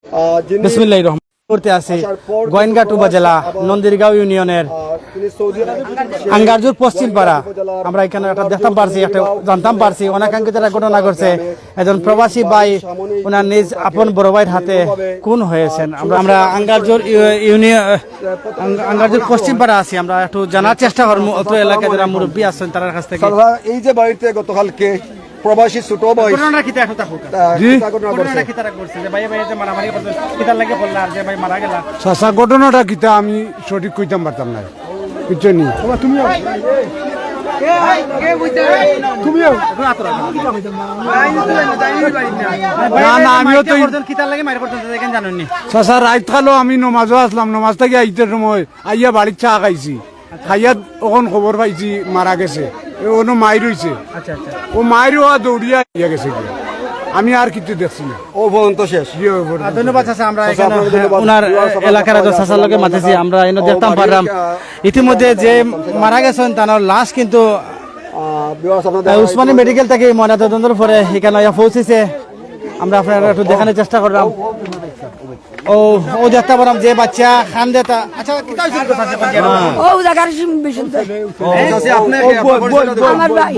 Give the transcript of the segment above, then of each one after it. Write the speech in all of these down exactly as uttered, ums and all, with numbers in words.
বিসমিল্লাহির রহমান। করতে আছি গোয়াইনঘাট উপজেলা নন্দীরগাঁও ইউনিয়নের আঙ্গারজুর পশ্চিম পাড়া। আমরা এখানে একটা দেখতাম পারছি, একটা জানতাম পারছি, অনাকাঙ্ক্ষিত একটা ঘটনা ঘটছে। একজন প্রবাসী ভাই ওনার নিজ আপন বড় ভাইয়ের হাতে খুন হয়েছেন। আমরা, আমরা আঙ্গারজুর ইউ-, ইউনিয়ন, আঙ্গ-, আঙ্গারজুর পশ্চিম পাড়া আছি। আমরা একটু জানার চেষ্টা করবো অত্র এলাকায় যারা মুরব্বী আছেন তার কাছ থেকে। স্যার, এই যে বাড়িতে গতকালকে প্রবাসী ছোট ভাই। ঘটনাটা কিতা একটু থাকুক। আহ, জি। কিতা ঘটনা ঘটনাটা ঘটছে? কিতা ঘটছে? যে ভাইয়ে ভাইয়ে যে মারামারি করছে, কিতার লাগি করলা? আর যে ভাই মারা গেলা? চাচা, ঘটনাটা কিতা আমি সঠিক কইতাম পারতাম না, বুঝছো নি? বাবা, তুমিও। তুমিও। না, না, আমিও তো মাইর করছেন, কিতার লাগি মাইর করছেন, সেটা কেন জানেন নি? চাচা, রাইত কালো আমি নমাজও আসলাম, নমাজ থাকি আইতে সময় আইয়া বাড়ির চা খাইছি। খাইয়া অখন খবর পাইছি মারা গেছে, এ অনো মাইর অইছে। আচ্ছা, আচ্ছা। ও মাইর অওয়া দৌড়িয়া আইয়া গেছে গিয়া। আমি আর কিচ্ছু দেখছি না। ও পর্যন্ত শেষ। জি, ও পর্যন্ত আহ, ধন্যবাদ শেষ। চাচা, আমরা চাচা, এখানে আপনাকে ধন্যবাদ। ওনার, আহ, এলাকার একজন চাচার লগে মাতেছি, আমরা এনে ও দেখতাম বাড়ির, পারলাম। আহ, ইতিমধ্যে যে মারা গেছেন তার লাশ কিন্তু, আহ, viewers, আপনারা আহ, দেখা উসমানী যাচ্ছে। মেডিকেল থেকে ময়নাতদন্তর পরে এখানে আইয়া পৌঁছেছে। আমরা আপনারা একটু দেখানোর চেষ্টা করলাম। ও, ও দেখতাম পারলাম যে বাচ্চা কান্দে তা। আচ্ছা, কিতা হইছে? ও জাগার বিশুদ্ধ। ও, আচ্ছা, আপনি কে? আপনার পরিচয়টা দিবেন। আমার ভাই।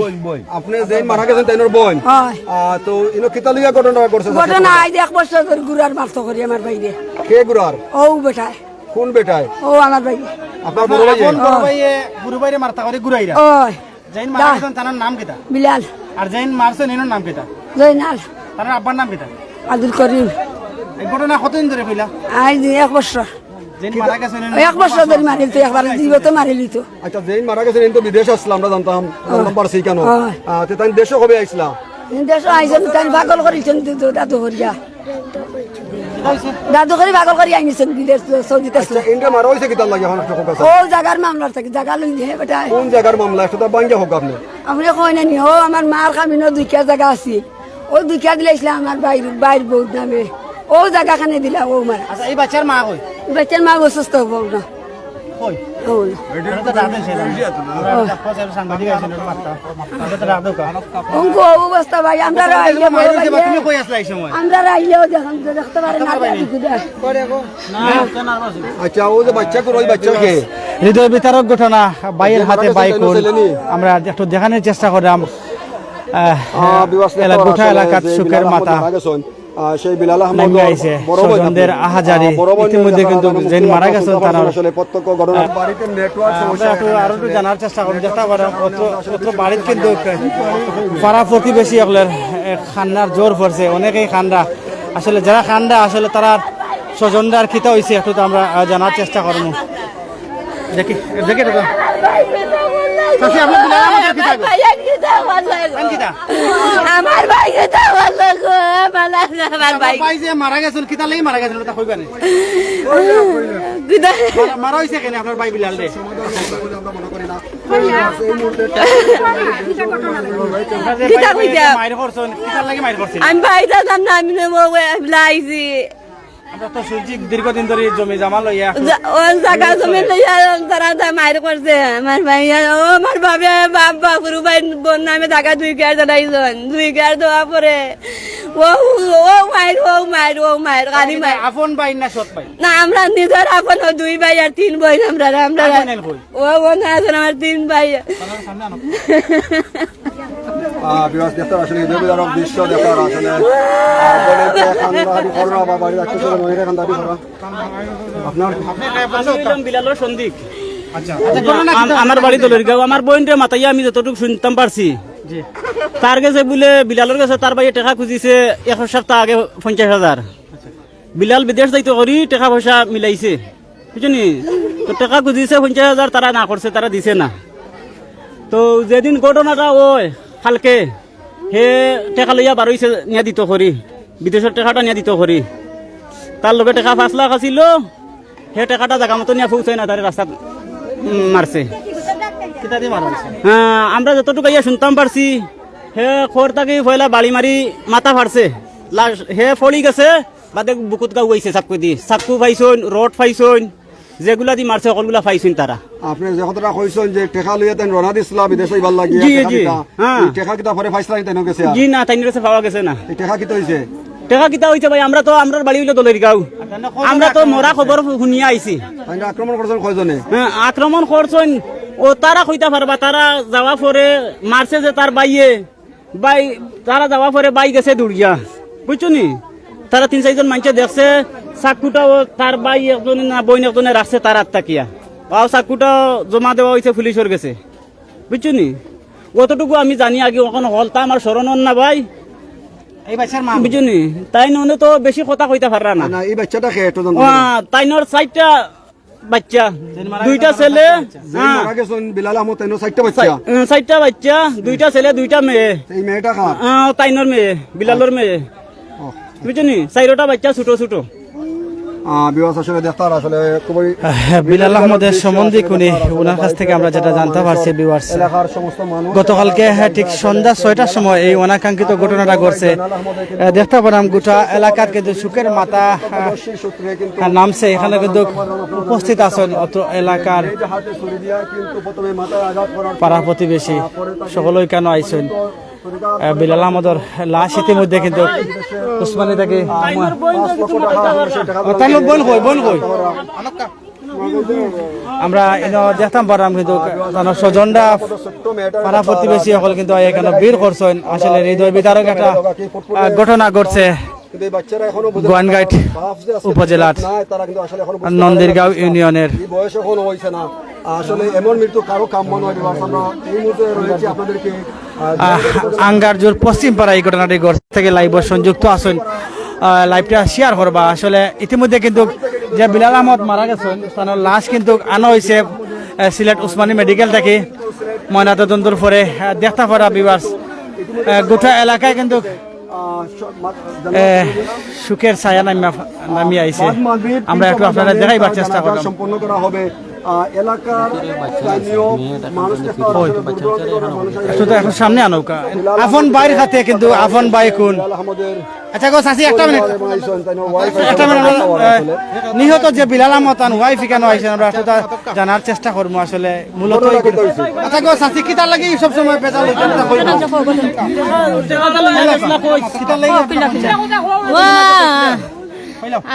আপনি যেইন মারা গেছেন, তাইনর বোন? হয়। আহ, তো ইনো কিতা লইয়া ঘটনা ঘটছে? ঘটনা আইজ এক বছর ধরি ঘুড়ার মারতো করি আমার ভাইরে। কে ঘুড়ার? ও বেটায়। কোন বেটায়? ও আমার ভাই। আপনার বড় ভাই? বড় ভাইয়ে, বড় ভাইরে মারতা করি ঘুড়াইরা। ওই। যেইন মারা গেছেন, তার নাম কিতা? বিলাল। আর যেইন মারছেন, এনর নাম কিতা? জয়নাল। তার আব্বার নাম কিতা? আব্দুল করিম। এই ঘটনা কতদিন ধরে কইলা? আইজ এক বছর। যেইন মারা গেছেন, এনর এক বছর ধরে মারিল তো, একবার জীবিত মারিলি তো। আচ্ছা, যেইন মারা গেছেন, এইন তো বিদেশ আসলা, আমরা জানতাম, জানতাম পারছি কেন? হ্যাঁ। আহ, তে তাই দেশে কবে আইসলা? দেশে আইসেন, তাই পাগল করিছেন, দু-, দু-, দাদু করিয়া। দাদু করি পাগল করি আনিছেন বিদেশ, সৌদিত আচ্ছা, আসলে। ইন্ডিয়া মারা হইছে কিতার লাগি এখন আপনার কাছে? ও জাগার মামলার থাকি, জাগা লই হে বেটা। কোন জাগার মামলা? একটা তো ভাঙ্গিয়া হোক আপনি। আপনি কই না নি, ও আমার মার কামিনো দুইটা জাগা আছিল। ও দুইটা দিলাইছিলা আমার বাইর, বাইর বউর নামে। ও জাগা খানে দিলা, ও মারা। আচ্ছা, এই বাচ্চার মা কই? বাচ্চার মা অসুস্থ, বউ না। কই? ও না। এটা তো ডাক দেন সেটা। ও। সাংবাদিক আছেন, ওটা মারতা। ওটা তো ডাক দেন কা। অঙ্ক অবস্থা ভাই, আমরা আচ্ছা, রাইলে বড় মাইরে ভাই। তুমি কই আসলা এই সময়? আমরা রাইলেও দেখুন, দেখতে পারেন না, আপনার ভাই নেই? দেখুন। আচ্ছা, ও যে বাচ্চা কোন, ওই বাচ্চা কে? হৃদয় বিতারক ঘটনা, ভাইয়ের হাতে ভাই খুন। আমরা একটু দেখানোর চেষ্টা করলাম। আহ, আহ, বিবাস এলা-, দেখতে গোটা পারা এলাকাত আসলে যে শোকের বিলাল আহমদ মাথা। মারা গেছেন। আহ, সেই বিলাল আহমদ নামিয়া আইছে, বড় ভাই স্বজনদের নাকি? আহাজারি। আহ, বড় ভাই ইতিমধ্যে নাকি কিন্তু তারা যেন মারা গেছেন, তারা আসলে প্রত্যক্ষ ঘটনা। আহ, বাড়িতে network আহ, আমরা সমস্যা একটু, আরো একটু জানার চেষ্টা করব, চেষ্টা করব। অত, অত বাড়িত কিন্তু পাড়া প্রতিবেশী সকলের, এ, কান্নার জোর পড়ছে, অনেকেই কান্দা। আসলে যারা কান্দা, আসলে তারা স্বজনরা আর কিতা হইছে, একটু তো আমরা, আহ, জানার চেষ্টা করব। দেখি, দেখি এটা তো। চাচি, আপনার বিলাল আহমদ কিতা গো? ভাই, এক কিতা আমার লাগো। কোন কিতা? আমার ভাই কিতা আমার লাগো, আমার লাগো, আমার ভাই। ভাই যে মারা গেছেন, কিতা লাগি মারা গেছেন, ওটা কইবা নি? কিতা? মারা, মারা হইছে কেন আপনার ভাই বিলাল রে? কিতা কইতা? মাইর করছেন, কিতা লাগি মাইর করছেন? আমি ভাই দাদা না, আমি নেবো, লাইছি। আমরা তো শুনছি দীর্ঘদিন ধরে জমি জমা লইয়া। জা-, ও জাগা জমি লইয়া তারা তা মাইর করছে। আমার ভাই, ও আমার বাবে বাপ, বাপুর ভাই বোন নামে জাগা দুই কেয়ার জানাইছন। দুই কেয়ার দেওয়া পরে ও, ও মাইর, ও মাইর, ও মাইর, গালি মাইর। আপন ভাই না সৎ ভাই? না, আমরা নিজের আপন, ও দুই ভাই আর তিন বোন আমরা, আমরা। আর বোন এন কই? ও বোন আছেন আমার তিন ভাই। আহ, viewers, দেখতে পাচ্ছেন, হৃদয় বিদারক দৃশ্য দেখতে পাচ্ছেন। আহ, বলেন যে কান্দাকাটি করোনা বা বাড়ির আত্মীয় স্বজন অনেকে কান্দাকাটি করা। আপনার? আমি হইলাম বিলালর সন্দিক। আচ্ছা, আচ্ছা, ঘটনা আম-, কিতা? আমার বাড়ি দলরিগাঁও। আমার বোনরে মাতাইয়া আমি যতটুকু শুনতাম পারছি, জি। তার গেছে বুলে, বিলালর গেছে তার ভাইয়ে টেকা খুজিছে এক সপ্তাহ আগে পঞ্চাশ হাজার। বিলাল বিদেশ যাইতো করি টেকা পয়সা মিলাইছে, বুঝছো নি? তো টেকা খুজিছে পঞ্চাশ হাজার, তারা না করছে, তারা দিছে না। তো যেদিন ঘটনাটা অয়, কালকে হে টেকা লইয়া বারইছে, নিয়া দিতো করি, বিদেশর টেকাটা নিয়া দিতো করি। তার লগে টেকা পাঁচ লাখ আছিল, হে টেকাটা জাগা মতো নিয়া পৌঁছায় না, তারে রাস্তাত, উম, মারছে। কিতা দি মারা হইছে? হ্যাঁ, আমরা যতটুকু আইয়া শুনতাম পারছি, হে খর থাকি পয়লা বাড়ি মারি মাথা ফাড়ছে, লাশ, হে ফড়ি গেছে, বাদে বুকুত গাউ আইছে চাক্কু দি। চাক্কু পাইছইন, রড পাইছইন, যেগুলা দি মারছে, হকলগুলা পাইছইন তারা। আপনি যে কথাটা কইছইন যে টেকা লইয়া তাইন রওনা দিছলা বিদেশ যাইবার লাগি, জি, টেকা জি, কিতা? হ্যাঁ। এই টেকা কিতা পরে পাইছলা, তাইন গেছে আর? জি না, তাইন গেছে পাওয়া গেছে না। এই টেকা কিতা হইছে? টেকা কিতা অইছে ভাই? আমরা তো, আমরার বাড়ি অইলো দলেরগাঁও। আমরা তো মরা খবর হুনিয়া আইছি। তাইনরে আক্রমণ করছইন কয়জনে? হ্যাঁ, আক্রমণ করছইন, ও তারা কইতা পারবা, তারা যাওয়া পরে মারছে যে তার ভাইয়ে, ভাই, তারা যাওয়া পরে ভাই গেছে দৌড়িয়া, বুঝছো নি? তারা তিন চাইরজন মানষে দেখছে, চাক্কুটাও তার ভাই একজনে না বইন একজনে রাখছে তার আত থাকিয়া। অউ চাক্কুটা জমা দেওয়া অইছে পুলিশর গেছে, বুঝছো নি? অতটুকু আমি জানি, আগে অখন হকলতা আমার স্মরণ অর না ভাই। এই বাচ্চার মা? বুঝছো নি? তাইন অনে তো বেশি কথা কইতা পাররা না। না, এই বাচ্চাটা কে একটু জানতে ও, চাই। তাইনর চাইরটা বাচ্চা, দুইটা ছেলে। যে হ্যাঁ। মারা গেছইন বিলাল আহমদ, তাইনর চাইরটা বাচ্চা। চাই-, উম, চাইরটা বাচ্চা, দুইটা ছেলে, দুইটা মেয়ে। এই মেয়েটা কার? আহ, তাইনর মেয়ে, বিলালর মেয়ে। ও। বুঝছো নি? চাইরোটা বাচ্চা ছোট ছোট। আহ, viewers আসলে দেখতারা আসলে খুবই আহ, বিলাল আহমদের সম্বন্ধে কুনি ওনার কাছ থেকে আমরা যেটা জানতে পারছি, viewers, এলাকার সমস্ত মানুষ, গতকালকে, হ্যাঁ, ঠিক সন্ধ্যা ছয়টার সময় এই অনাকাঙ্ক্ষিত ঘটনাটা ঘটছে। আহ, দেখতে পারাম গোটা এলাকাত কিন্তু শোকের মাথা, আহ, নামছে। এখানে কিন্তু উপস্থিত আছেন অত্র এলাকার পাড়া প্রতিবেশী, সকলেই কেন আইছেন। আহ, বিলাল আহমদর লাশ ইতিমধ্যে কিন্তু উসমানী থাকি, ও, তাইনর বইন কই, বইন কই? আমরা ইনো দেখতাম পারলাম কিন্তু তান স্বজনরা, পাড়া প্রতিবেশী সকল কিন্তু এখানে ভিড় করছেন। আসলে হৃদয় বিদারক একটা, আহ, ঘটনা ঘটছে গোয়াইনঘাট উপজেলার নন্দীরগাঁও ইউনিয়নের। এই বয়স এখনো হইছে না। আসলে এমন মৃত্যু কারো কাম্য নয়। Viewers, আমরা এই মুহূর্তে রয়েছি আপনাদেরকে, আহ, আহ, আঙ্গারজুর পশ্চিম পাড়া এই ঘটনাটি ঘটছে থেকে live-ও সংযুক্ত আছেন। আহ, live-টা share করবা। আসলে ইতিমধ্যে কিন্তু যে বিলাল আহমদ মারা গেছেন, তার লাশ কিন্তু আনা হয়েছে, আহ, সিলেট উসমানী মেডিকেল থেকে ময়নাতদন্তর পরে। আহ, দেখতে পারা viewers, আহ, গোটা এলাকায় কিন্তু এ, শোকের ছায়া নামিয়া, নামিয়া আইছে। আমরা একটু আপনারা দেখাইবার চেষ্টা করলাম। সম্পন্ন করা হবে। আহ, এলাকার স্থানীয় মানুষ, একটু তো এখন সামনে আনউক্কা। আফন ভাইর হাতে কিন্তু আফন ভাই কোন? আচ্ছা গো চাচি, একটা মিনিট। একটা মিনিট, আহ, নিহত যে বিলাল আহমদ তান wife কেন আইছেন, আমরা একটু তা জানার চেষ্টা করবো আসলে। মূলত এই ঘটনা। আচ্ছা গো, চাচি, কিতার লাগি সব সময় বেজাল অইতে? কিতার লাগি? ও,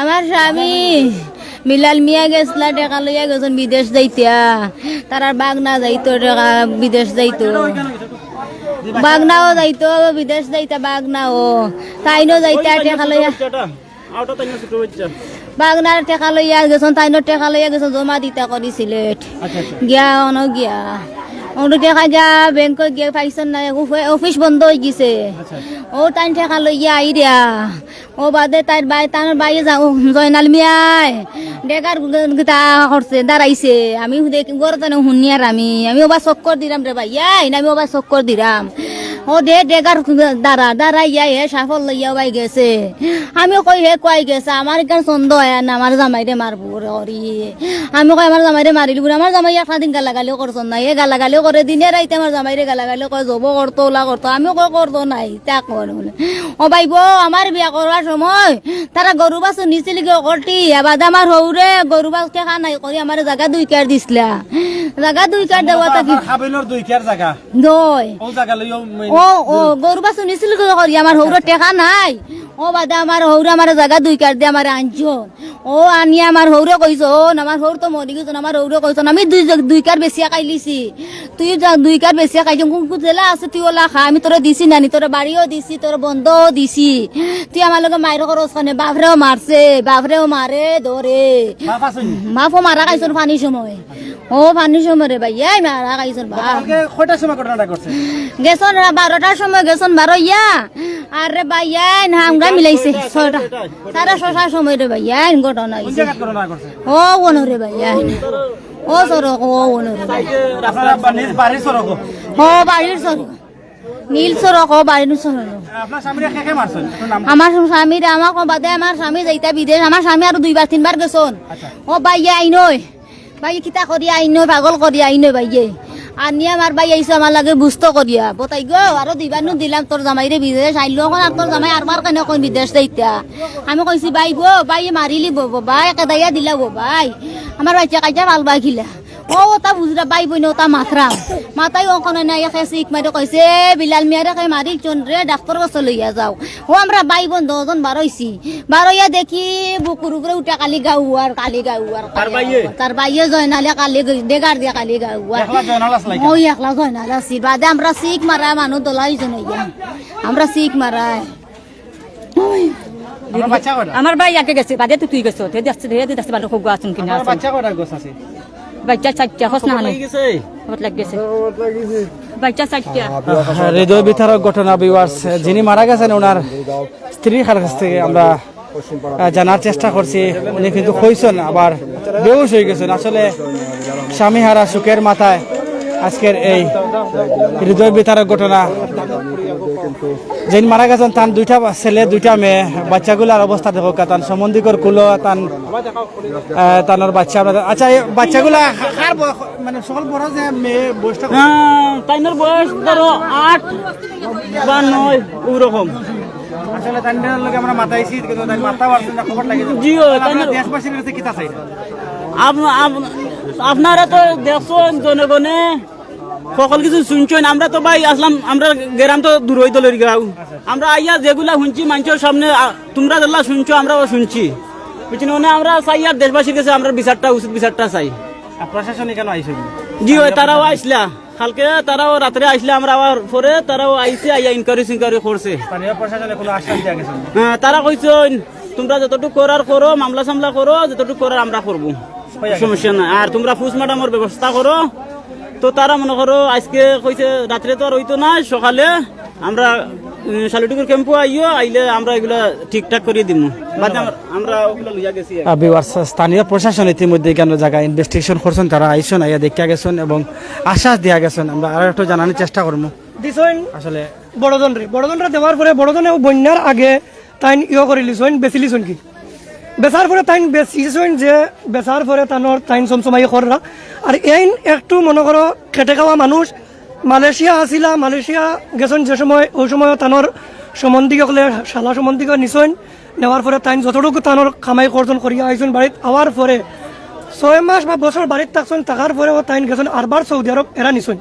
আমার স্বামী বিলাল মিয়া গেছলা, টেকা লইয়া গেছইন বিদেশ যাইতা। তারার বাগনা যাইতো, টেকা বিদেশ যাইতো। বাগনাও যাইতো, বিদেশ যাইতা বাগনাও। তাইনও যাইতা, টেকা লইয়া। আউটা তাইন ছোট বাচ্চা। বাগনার টেকা লইয়া গেছইন, তাইনর টেকা লইয়া গেছইন, জমা দিতা করি সিলেট। আচ্ছা, আচ্ছা। গিয়া, অনো গিয়া। অনো দেখা যা, ব্যাংকো গিয়া পাইছইন না, অফি-, অফিস বন্ধ অই গেছে। আচ্ছা। ও তাইন টেকা লইয়া আইরা। ও বাদে তাইর ভাই, তান ভাইয়ে যা-, ও জয়নাল মিয়ায় ডেগার গ-, গিতা করছে, দাঁড়াইছে। আমি দেখি, ঘর তানে হুনিয়ার আমি, আমি ওবা চক্কর দিরাম রে ভাইয়াইন, আমি ওবা চক্কর দিরাম। ও দে ডেগার দাঁড়া, দাঁড়াইয়া হে সাফল লইয়া ওবায় গেছে। আমি কই হে কই গেছে, আমার ইখান সন্দেহ অয় না, আমার জামাইরে মারবো রে করি। আমি কই আমার জামাইরে মারিলিবো রে, আমার জামাই একটা দিন গালাগালিও করছইন না, এ গালাগালিও করে দিনে রাইতে আমার জামাইরে গালাগালিও করে, জবো করতো, ওলা করতো, আমি কই করতো নায়, তা কর বলে। ও ভাইবো, আমার বিয়া করবার সময় তারা গরু বাছুর নিছিল গি অকলটি, এবাদে আমার হউরে গরু বাছুর টেকা নাই করি আমার জাগা দুই কার দিছলা, জাগা দুই কার দেওয়া থাকি। আপনার হাবিলর দুই কার জাগা? দয়। ও জাগা লইও মেইন ও, ও, দুই। গরু বাছুর নিছিল গো করি, আমার হউরর টেকা নাই। ও বাদে আমার হউরে আমার জাগা দুই কার দি আমার আনছইন। ও আনিয়া আমার হউরে কইছইন, আমার হউর তো মরি গেছইন, আমার হউরে কইছইন, আমি দুই জাগ-, দুই কার বেচিয়া খাইলিছি। তুই যা দুই কার বেচিয়া খাইছইন, কুন কুন জেলা আছে তুই ওলা খা, আমি তোরে দিছি নানি, তোরে বাড়িও দিছি, তোরে বন্ধও দিছি। তুই আমার লগে মাইর করস কেনে, বাফরেও মারছে, বাফরেও মারে, ধরে। বাফ আছইন? বাফও মারা খাইছইন পানির সময়। ও পানির সময় রে ভাইয়াইন, মারা খাইছইন বা। কালকে কয়টার সময় ঘটনাটা ঘটছে? গেছইন রা-, বারোটার সময় গেছইন বারইয়া। আর রে ভাইয়াইন, হামরা মিলাইছে ছয়টা। সাড়ে ছয়টার সময় রে ভাইয়াইন, ঘটনা কোন অইছে। জায়গাত ঘটনা ঘটছে? ও, অনো রে ভাইয়াইন। ও সড়ক, ও, অনো রে ভাইয়াইন। আপনার আব্বা নিজ বাড়ির সড়ক? ও, বাড়ির সড়ক। নীল সড়ক, ও বাড়ির সড়ক। আপনার স্বামীরে কে কে মারছইন? একটু নাম আমার স্বামীরে, আমার কো বাদে আমার স্বামী যাইতা বিদেশ, আমার স্বামী আরো দুইবার তিনবার গেছইন। আচ্ছা। ও ভাইয়াইন অই, ভাই কিতা করি আইন, পাগল করি আইন ভাইয়ে। আনিয়া আমার ভাই আইছে আমার লগে বুঝতো করিয়া। বতাই গো, আরো দুইবার নু দিলাম তোর জামাইরে বিদেশ, আইলো অখন আর তোর জামাই আরবার কেনে কই বিদেশ যাইতা। আমি কইছি, "ভাই গো, ভাই মারিলিবো, ভাই কেদাইয়া দিলাবো, ভাই।" আমার বাচ্চা কাইটা পালবা কিলা। ও, ওটা বুঝরা, ভাই বইন, ওটা মাতরাম। মাথায় অখন নাই, একে শিক মারি কইছে, "এ, বিলাল মিয়ারে কে মারিলছইন রে, ডাক্তর গেছে লইয়া যাও।" ও আমরা ভাই বোন দশজন বার অইছি, বার অইয়া দেখি বুকুর উপরে উঠা খালি গাউয়ার, খালি গাউয়ার, খালি তার ভাইয়ে? গাউয়ার। তার ভাইয়ে জয়নালে খালি গ-, ডেগার দিয়া খালি গাউয়ার। একলা জয়নাল আসলা এখানে? ওই একলা জয়নাল আছি, বাদে আমরা শিক মারা মানুষ দলাই জনাইয়া, আমরা শিক মারায়। ওই। আমার বাচ্চা কয়টা? আমার ভাই আগে গেছে, বাদে তো তুই গেছো। হে দেখছে, হে দেখছে, বাদে খুব আছইন কিনা আপনার আছইন। বাচ্চা কয়টা গোছ আছে? বাচ্চা চারটা, হস না খবর হানে? লাগি গেছে? খবর লাগি গেছে। বাচ্চা চারটা। আহ, হৃদয় বিতারক ঘটনা, viewers। যিনি মারা গেছেন, ওনার স্ত্রীর কাছ থেকে আমরা, আহ, জানার চেষ্টা করছি। উনি কিন্তু কইছেন, আবার বেহুশ হয়ে গেছেন। আসলে স্বামীহারা শোকের মাথায় আজকের এই হৃদয় বিতারক ঘটনা। যেইন মারা গেছেন, তান দুইটা বা-, ছেলে, দুইটা মেয়ে, বাচ্চাগুলার অবস্থা দেখো, তান সম্বন্ধিকর কুলো, তান, আহ, তানোর বাচ্চা। আপনাদের, আচ্ছা, এই বাচ্চাগুলা কার বয়-, মানে, সকল বড় যে মেয়ে বয়সটা কত? হ্যাঁ, তাইনর বয়স ধরো আট বা নয়, ওরকম। আসলে তাইনর লগে আমরা মাতাইছি, কিন্তু তাইন মাততা পারছইন না, খবর লাগে। জি, ও, তাইনর দেশবাসীর কাছে কিতা চাই? আপ-, আপ-, আপনারা তো দেখছইন, জনগণে সকল কিছু শুনছইন। আমরা তো ভাই আসলাম, আমরা গ্রাম তো দূর হইতে লড়ি গাও। আমরা আইয়া যেগুলা শুনছি মানুষের সামনে, আ, তোমরা যেগুলা শুনছো, আমরাও শুনছি। বুঝছেন? মানে আমরা চাই আর দেশবাসীর কাছে আমরা বিচারটা, উচিত বিচারটা চাই। আর প্রশাসন এখানে আইসে? জি, ওই তারাও আইসলা। কালকে তারাও রাত্রে আইসলা, আমরা আবার পরে তারাও আইসে, আইয়া ইনকোয়ারি সিনকোয়ারি করছে। স্থানীয় প্রশাসনে কোনো আশ্বাস দেওয়া গেছে না? হ্যাঁ, তারা কইছইন, "তোমরা যতটুকু করার করো, মামলা সামলা করো, যতটুকু করার আমরা করবো, সমস্যা নাই। আর তোমরা পোস্টমর্টমর ব্যবস্থা করো।" তো তারা মনে করো আজকে কইছে রাত্রে তো আর হইতো না, সকালে আমরা, উম, শালুটিকুর ক্যাম্পো আইও, আইলে আমরা এগুলা ঠিকঠাক করিয়া দিমু। বাদে আমরা, আমরা ওগুলা লইয়া গেছি। আহ, viewers, স্থানীয় প্রশাসন ইতিমধ্যে এখানে জায়গা investigation করছেন, তারা আইসন, আইয়া দেখিয়া গেছেন এবং আশ্বাস দিয়া গেছেন। আমরা আর একটু জানানোর চেষ্টা করবো। দিছইন আসলে বড়জনরে, বড়জনরে দেওয়ার পরে বড়জনে ও বন্যার আগে তাইন ইয়ে করিলিছইন, বেচিলিছইন কি? বেচার পরে তাইন বেচিছইন যে, বেচার পরে তানোর তাইন চমচমাই কররা। আর এইন একটু মনে করো খেটে খাওয়া মানুষ, মালয়েশিয়া আছিলা, মালয়েশিয়া গেছইন যে সময়, ওই সময় তানোর সম্বন্ধী হকলে শালা সম্বন্ধী নিছইন, নেওয়ার পরে তাইন যতটুকু তানোর কামাই কর্জন করিয়া আইছইন বাড়িত, আওয়ার পরে ছয় মাস বা বছর বাড়িত থাকছইন, থাকার পরে ও তাইন গেছইন আরবার সৌদি আরব এরা নিছইন।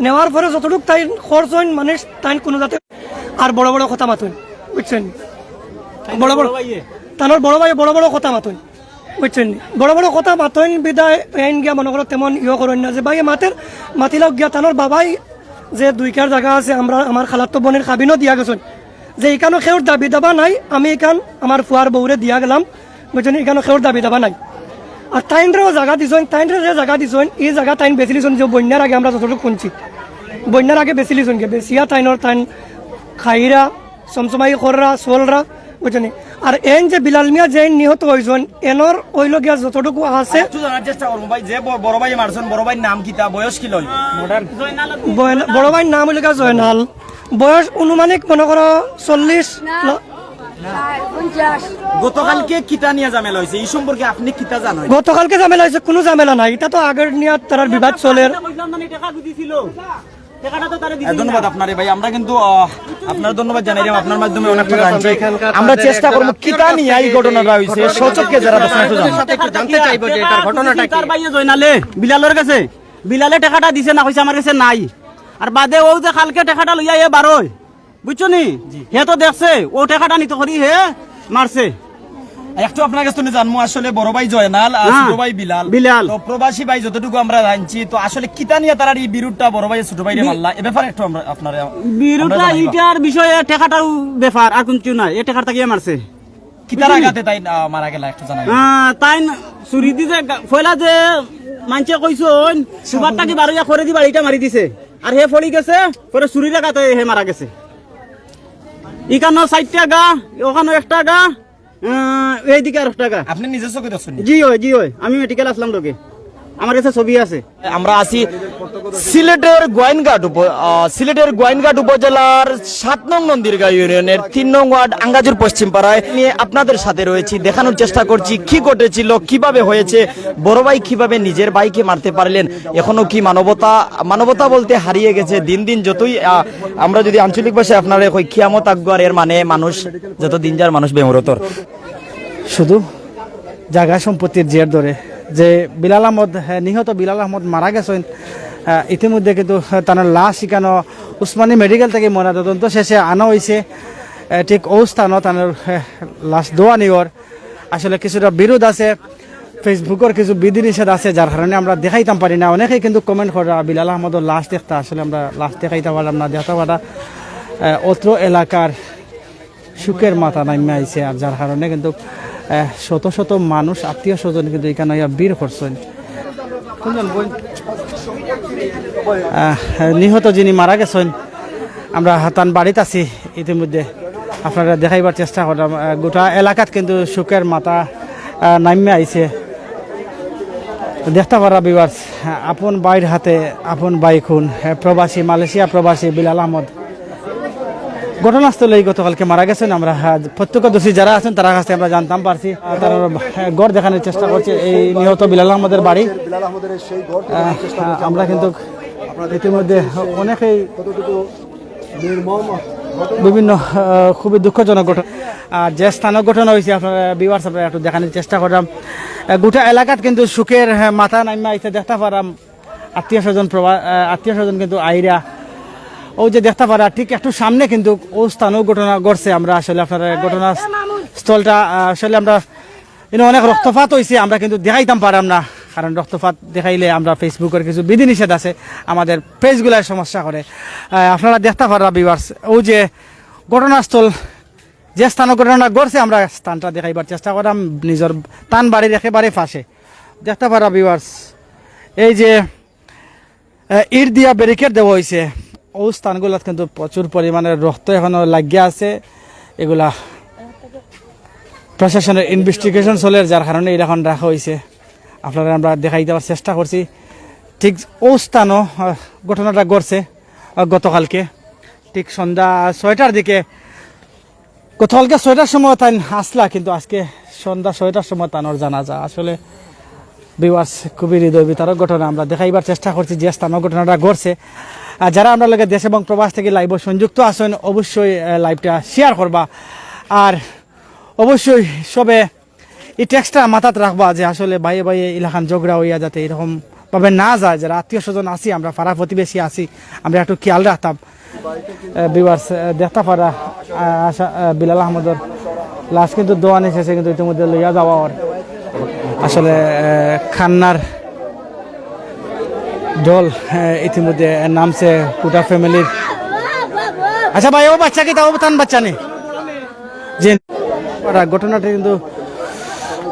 নেওয়ার পরে যতটুক তাইন খরচ হইন, মানে তাইন কোনো জাতে আর বড় বড় কথা মাতইন, বুঝছেন? বড় বড়, তানোর বড় ভাই বড় বড় কথা মাতইন, বুঝছেন? বড় বড় কথা মাতইন বিদায় এইন গিয়া মনে করো তেমন ইয়ে করইন না যে ভাই মাতের, মাতিলাও গিয়া তানোর বাবাই যে দুইকার জায়গা আছে, আমরা আমার খালাতো বোনের কাবিনও দিয়া গেছইন যে ইখানো কেউর দাবি দাবা নাই, আমি ইখান আমার ফুয়ার বউরে দিয়া গেলাম, বুঝছেন? ইখানো কেউর দাবি দাবা নাই। আর তাইনরেও জায়গা দিছইন, তাইনরে যে জায়গা দিছইন, এই জায়গা তাইন বেচিলিছইন যে বন্যার আগে আমরা যতটুকু শুনছি, বন্যার আগে বেচিলিছইন গিয়া, বেচিয়া তাইনর তাইন খাইরা, চমচমাই কররা, চলরা, বুঝছেন? আর এইন যে বিলাল মিয়া যে নিহত হইছইন, এনর ওই লগিয়া যতটুকু আছে। একটু জানার চেষ্টা করবো ভাই, যে ব-, বড় ভাই মারছইন, বড় ভাইর নাম কিতা, বয়স কি লয়? বয়ন-, বড় ভাইর নাম হইল গিয়া জয়নাল, বয়স অনুমানিক মনে করো চল্লিশ না। ল-, গতকালকে কিতা নিয়ে ঝামেলা হয়েছে, এই সম্পর্কে আপনি কিতা জানেন? গতকালকে ঝামেলা হয়েছে, কোনো ঝামেলা নাই, এটা তো আগের নিয়ে তারার বিবাদ চলের। এ, ধন্যবাদ আপনারে ভাই, আমরা কিন্তু, আহ, আপনার ধন্যবাদ জানাই রে, আপনার মাধ্যমে অনেকটা জানছি। আমরা চেষ্টা করবো কিতা নিয়ে এই ঘটনাটা হয়েছে, স্বচক্ষে যারা দেখছেন একটু জানান। সাথে একটু জানতে চাইবো যে এটার ঘটনাটা কি? তার ভাইয়ে জয়নালে বিলালর কাছে, বিলালে টেকাটা দিছে না, কইছে আমার কাছে নাই। আর বাদে ও যে কালকে টেকাটা লইয়া এ বারোয়, বুঝছো নি? জি। হে তো দেখছে, ও টেকাটা নিতে করি হে মারছে। একটু আপনার কাছ থেকে জানবো আসলে বড় ভাই জয়নাল আর হ্যাঁ, ছোট ভাই বিলাল। বিলাল। তো প্রবাসী ভাই যতটুকু আমরা জানছি, তো আসলে কিতা নিয়ে তারার এই বিরোধটা বড় ভাই ছোট ভাইরে বি-, মারলা, এ ব্যাপারে একটু আমরা আপনারা, বিরোধটা আমরা জানাই বা। ইটার বিষয়ে টেকাটাও ব্যাপার, আর কিছু না, এ টেকার তাকিয়ে মারছে। কিতার বুঝলি? আঘাতে তাই, আহ, মারা গেলা একটু জানাই। আহ, তাই না, ছুরি দিছে গা-, ফয়লা যে মানছে কইছইন, সুবারটা কি বারইয়া করে দি বাড়িটা মারি দিছে। আর হে পড়ি গেছে, পরে ছুরির আঘাতে হে মারা গেছে। ইখানো চাইরটা গা, ওখানো একটা গা, আহ, এইদিকে আর একটা গা। আপনি নিজে চোখে দেখছেন? জি হয়, জি হয়। আমি মেডিকেল আসলাম লগে। আমার কাছে ছবি আছে। আমরা আছি সিলেটের গোয়াইনঘাট উপ-, আহ, সিলেটের গোয়াইনঘাট উপজেলার সাত নং নন্দীরগাঁও ইউনিয়নের তিন নং ওয়ার্ড আঙ্গাজুর পশ্চিম পাড়ায়। নিয়ে আপনাদের সাথে রয়েছি, দেখানোর চেষ্টা করছি কি ঘটেছিল, কিভাবে হয়েছে, বড় ভাই কিভাবে নিজের ভাইকে মারতে পারলেন, এখনো কি মানবতা, মানবতা বলতে হারিয়ে গেছে দিন দিন। যতই, আহ, আমরা যদি আঞ্চলিক ভাষায় আপনারা কই কিয়ামত আকবর, এর মানে মানুষ যত দিন যার মানুষ বেমরতর। শুধু জাগা সম্পত্তির জের ধরে যে বিলাল আহমদ, হ্যাঁ, নিহত বিলাল আহমদ মারা গেছেন, আহ, আহ, ইতিমধ্যে কিন্তু তার লাশ ইখানো উসমানী মেডিকেল থাকি ময়নাতদন্ত শেষে আনা অইছে। আহ, ঠিক অউ স্থানো তার, আহ, লাশ দেওয়ানি অর। আসলে কিছুটা বিরোধ আছে, Facebook-অর কিছু বিধিনিষেধ আছে, যার কারণে আমরা দেখাইতাম পারি না। অনেকেই কিন্তু comment কররা বিলাল আহমদর লাশ দেখতা, আসলে আমরা লাশ দেখাইতাম পারলাম না, দেখতাম পাররা, আহ, অত্র এলাকার শোকের মাথা নামিয়া আইছে, আর যার কারণে কিন্তু, আহ, শত শত মানুষ, আত্মীয় স্বজন কিন্তু ইখানো আইয়া ভিড় করছইন। আহ, নিহত যিনি মারা গেছইন, আমরা তান বাড়িত আছি ইতিমধ্যে, আপনারারে দেখাইবার চেষ্টা করলাম। আহ, গোটা এলাকাত কিন্তু শোকের মাথা, আহ, নামিয়া আইছে। দেখতা পাররা viewers, আপন ভাইর হাতে আপন ভাই খুন, আহ, প্রবাসী, মালয়েশিয়া প্রবাসী বিলাল আহমদ। ঘটনাস্থলেই গতকালকে মারা গেছইন। আমরা, আহ, প্রত্যক্ষদর্শী যারা আছইন, তারার কাছে আমরা জানতাম পারছি। আহ, তারা, আহ, ঘর দেখানির চেষ্টা করছে, এই নিহত বিলাল আহমদর বাড়ি। বিলাল আহমদর সেই ঘর দেখানির চেষ্টা করছে। আহ, আমরা কিন্তু ইতিমধ্যে অনেকেই কতটুকু নির্মম বিভিন্ন, আহ, খুবই দুঃখজনক ঘটনা। আর যে স্থানো ঘটনা অইছে, আপনারা viewers, আপনারা একটু দেখানির চেষ্টা করলাম। আহ, গোটা এলাকাত কিন্তু শোকের, হ্যাঁ, মাথা নামিয়া আইছে, দেখতা পাররা আত্মীয় স্বজন প্রবা-, আহ, আত্মীয় স্বজন কিন্তু আইরা। অউ যে দেখতা পাররা, ঠিক একটু সামনে কিন্তু অউ স্থানো ঘটনা ঘটছে। আমরা আসলে আপনারা ঘটনা স্থলটা, আহ, আসলে আমরা ইনো অনেক রক্তপাত অইছে, আমরা কিন্তু দেখাইতাম পাররাম না, কারণ রক্তপাত দেখাইলে আমরা Facebook-অর কিছু বিধিনিষেধ আছে, আমাদের page-গুলায় সমস্যা করে। আহ, আপনারা দেখতা পাররা viewers, অউ যে ঘটনাস্থল, যে স্থানো ঘটনা ঘটছে, আমরা স্থানটা দেখাইবার চেষ্টা করলাম, নিজর তান বাড়ির একেবারে পাশে। দেখতা পাররা viewers, এই যে, আহ, ইট দিয়া barricade দেওয়া অইছে, অউ স্থানগুলাত কিন্তু প্রচুর পরিমাণে রক্ত এখনো লাগিয়া আছে। এগুলা প্রশাসনের investigation চলের, যার কারণে এরকম রাখা অইছে। আপনারারে আমরা দেখাই দেওয়ার চেষ্টা করছি। ঠিক অউ স্থানো, আহ, ঘটনাটা ঘটছে, আহ, গতকালকে ঠিক সন্ধ্যা ছয়টার দিকে। গতকালকে ছয়টার সময় তাইন আসলা, কিন্তু আজকে সন্ধ্যা ছয়টার সময় তানর জানাজা। আসলে viewers, খুবই হৃদয় বিতারক ঘটনা। আমরা দেখাইবার চেষ্টা করছি যে স্থানো ঘটনাটা ঘটছে। আর যারা আমরার লগে দেশ এবং প্রবাস থাকি live-ও সংযুক্ত আছইন, অবশ্যই, আহ, live-টা share করবা। আর অবশ্যই সবে ই text-টা মাথাত রাখবা যে আসলে ভাইয়ে ভাইয়ে ইলাখান ঝগড়া অইয়া যাতে এরকম ভাবে না যায়, যারা আত্মীয় স্বজন আছি, আমরা পাড়া প্রতিবেশী আছি, আমরা একটু খেয়াল রাখতাম। আহ, viewers, আহ, দেখতা পাররা, আহ, আশা-, আহ, বিলাল আহমদর লাশ কিন্তু দেওয়ানি শেষে কিন্তু ইতিমধ্যে লইয়া যাওয়া অর। আসলে, আহ, কান্নার ঢল, আহ, ইতিমধ্যে নামছে গোটা family-র। আচ্ছা ভাই, অউ বাচ্চা কিতা, অউ তান বাচ্চা নি? জি। ঘটনাটা কিন্তু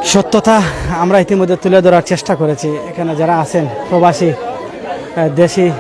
সত্যতা আমরা ইতিমধ্যে তুলে ধরার চেষ্টা করেছি। এখানে যারা আছেন, প্রবাসী, আহ, দেশি,